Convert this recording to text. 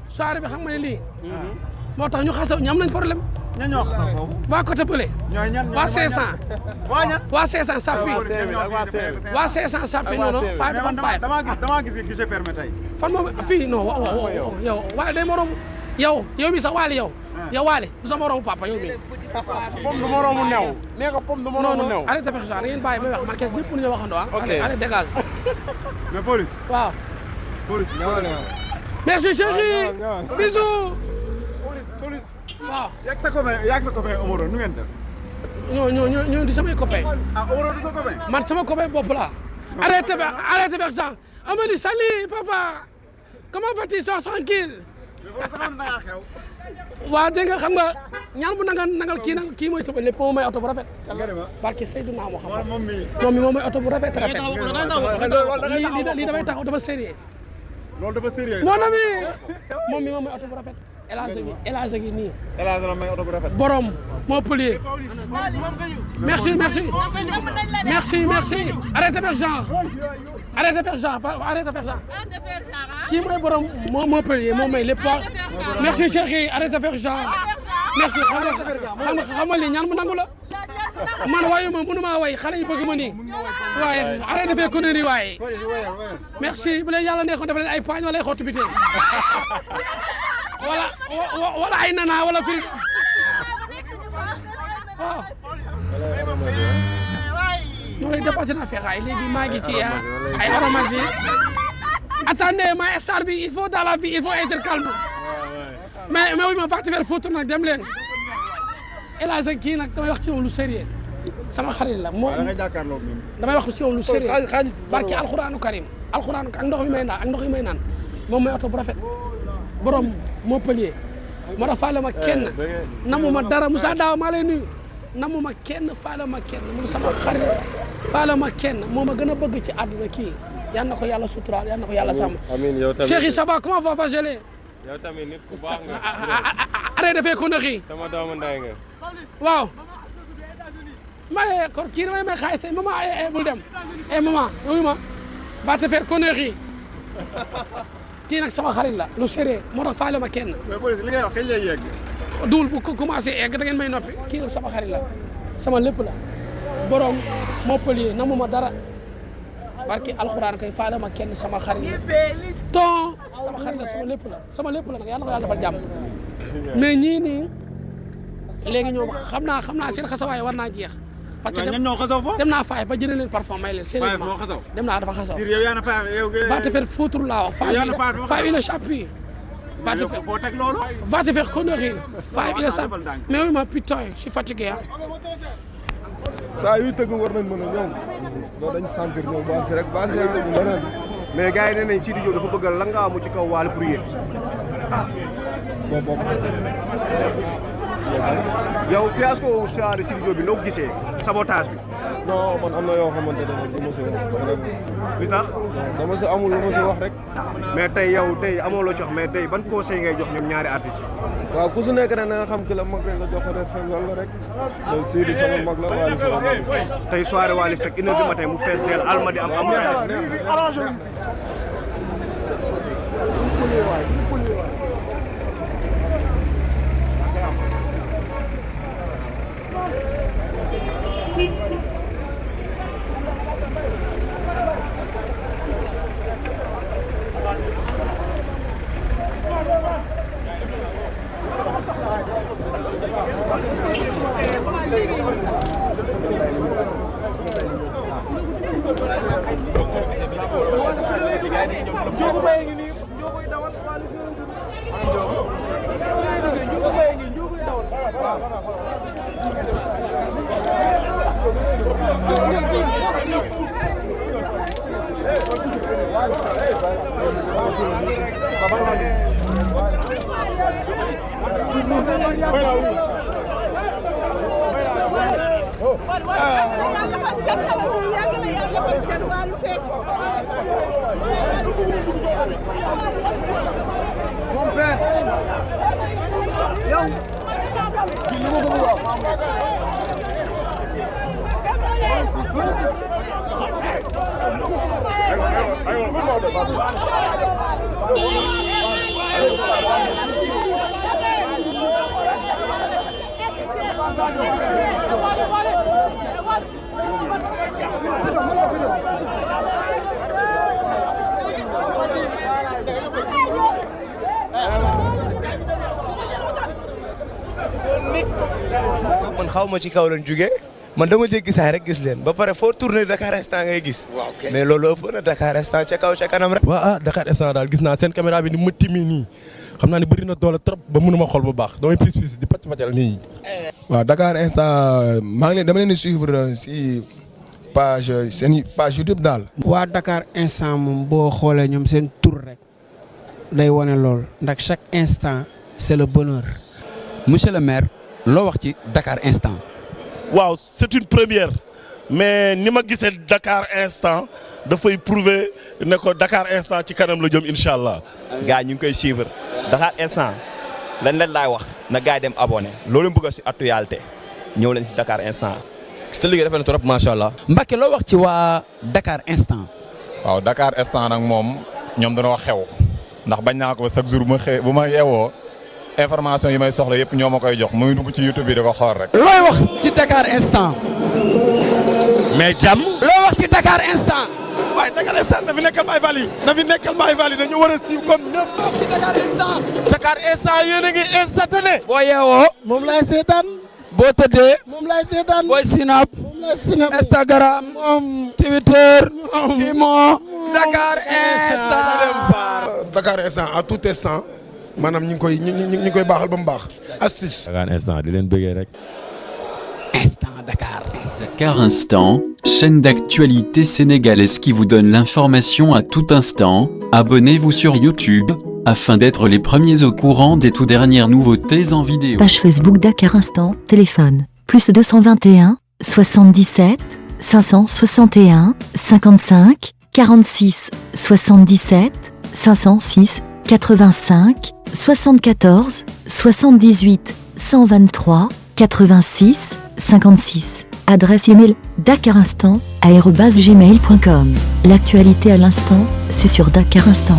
soirée bi xam nga ne lii. moo tax ñu xasaw ñu am nañ problème. ñan ñoo xasaw foofu. waa côté bële. ñooy ñan waa 500. waa ñan. waa 500 sappi. waa 500 sappi non non. five dafa five. damaa gis guichet fermé tey. fan moom fii non yow waaye day morom yow mi sax waale yow. yow waale du sa moromu papa yow mi. pom du moromu new. nee ko pom du moromu new. non non arrêté fexe sax da ngeen bàyyi may wax man kees ñëpp mënuñoo waxandoo ah. ok allez dégage. mais police. waaw. police. merci chérie. bisous. police. waaw. yaa ngi sa copain Omaro nu ngeen def. ñoo di samay copain. ah Omaro du sa copain. man sama copain bopp la. arrêté fexe sax Amady salut papa. comment vas-tu sois tranquille. waaw dégg nga xam nga ñaan bu nangal kii mooy sama lépp moom may oto bu rafet. barke Seydina Muhammad moom mi moom may oto bu rafet. lii damay taxaw dafa sérieux. loolu dafa sérieux. mon ami moom mi moom may oto bu rafet. El Hadj gi nii. El Hadj la may oto bu rafet. borom Montpellier. merci. arrêtez faire genre. kii mooy borom Montpellier moom may lépp wax. merci chérie arrêtez faire genre. merci xam nga lii ñaan mu nangu la. man waayu ma mënu maa way xale yi bëgg ma nii. waaye arrêtez faire connerie waaye. merci bu leen yàlla neexoon def leen ay paañ wala ay xottu biteel. wala ay nana wala firi waaw. ñoo lay dépassé na feexaay léegi maa ngi ci ay aromage yi. attendez ma star bi il faut dans la vie il faut être calme. mais oui ma fàtte faire photo nag dem leen. El Hadj kii nag damay wax ci moom lu sérieux sama xarit la moo damay wax ci moom lu sérieux barki alxuraanu karim ak ndox mi may naan moom may oto bu rafet borom Montpellier ma da faale ma kenn namu ma dara Moussa Daaw maa lay nuyu namu ma kenn faale ma kenn mu sama xarit faale ma kenn moo ma gën a bëgg ci àdduna kii yal na ko yàlla suturaal yal na ko yàlla sàmm. amiin yow tamit Cheikh ça va comment va Gelé. yow tamit nit ku baax nga. arrêté dafay ko nëxi. sama doomu ndey nga. waaw. kon kii damay may xaalis maman bul dem maman wuyu ma va te faire connerie kii nag sama xarit la lu sérieux moo tax faale ma kenn. mais police li ngay wax kañ lay yegg. duul bu ko commencé egg da ngeen may noppi kii nag sama xarit la sama lépp la borom Montpellier namu ma dara barki alxuraan kay faale ma kenn sama xarit la ton sama xarit la sama lépp la nag yàlla na ko yàlla defal jàmm mais ñii nii léegi ñoom xam naa seen xasawaay war naa jeex. parce que ñoo xasaw foofu dem naa faay ba jëlee leen parfum may leen. faay moo xasaw dem naa dafa xasaw. Sir yow yaa na faay yow. va te faire foutre laa wax. faay il est chapuis. foo teg loolu. va te faire connerie. faay il est chapuis mais oui ma putain je suis fatigué ah. saa yu tëgg war nañ mën a ñëw doo dañ sentir ñëw baal si rek baal si leneen mais gars yi nee nañ Sidy Diop dafa bëgg a langaamu ci kaw Wally pour yéen. ah boobu yow fiasco soirée Sidy Diop bi noo ko gisee sabotage bi. non man am na yoo xamante ne nag du ma si wax vraiment. li tax dama si amul lu ma si wax rek. mais tey yow tey amoo loo ci wax mais tey ban conseil ngay jox ñoom ñaari artistes yi. waaw ku su nekk rek na nga xam ki la mag rek nga jox ko respect loolu la rek. mais Sidy sama mag la Wally sama mag la. tey soirée Wally Seck 1h du matin mu fees dell Almadies am amul Mon père. Yow. Aywa. man xaw ma ci kaw lañ jugee man dama jéggi saay rek gis leen ba pare foo tourné Dakar instant ngay gis. mais loolu ëpp na Dakar instant ca kaw ca kanam rek. waaw Dakar instant daal gis naa seen caméra bi ni mu timmi nii xam naa ne bëri na doole trop ba mënuma xool bu baax damay pis di pàcc nii. waaw Dakar instant maa ngi leen dama leen di suivre si seen page YouTube daal. waa Dakar instant moom boo xoolee ñoom seen tur rek day wane lool ndax chaque instant c'est le bonheur. monsieur le maire loo wax ci Dakar instant. waaw c'est une première mais ni ma gisee Dakar instant dafay prouver ne ko Dakar instant ci kanam la jëm incha allah. gars ñu ngi koy suivre Dakar instant lan laay wax na gars yi dem abonné loolu bëgg si actualité ñëw leen si Dakar instant. sa liggéey dafa ne trop macha allah. Mbacke loo wax ci waa Dakar instant. waaw Dakar instant nag moom ñoom dañoo xew ndax bañ naa ko chaque jour bu ma yeewoo information yi may soxla yëpp ñoo ma koy jox muy dugg ci YouTube bi da ko xool rek. looy wax ci Dakar instant. mais jàmm. loo wax ci Dakar instant. waaye Dakar instant na fi nekkal Baye Fall yi na fi nekkal Baye Fall yi dañu war a siiw comme ñëpp. loo wax ci Dakar instant. Dakar instant yéen a ngi instantané. boo yeewoo. moom laay seetaan. boo tëddee. moom laay seetaan. booy sinap. moom laay sinap. Instagram. Twitter. Imo. Dakar instant. Dakar instant à tout instant maanaam ñu ngi koy baaxal ba mu baax astuce. Dakar instant di leen bëggee rek. Instant Dakar. Dakar Instant, chaîne d'actualité sénégalaise qui vous donne l'information à tout instant. Abonnez-vous sur YouTube afin d'être les premiers au courant des tout dernières nouveautés en vidéo. Page Facebook Dakar Instant, téléphone, plus 221, 77, 561, 55, 46, 77, 506, 85, 74, 78, 123, 86, 56. Adresse email dakarinstant@gmail.com. L'actualité à l'instant, c'est sur Dakar Instant.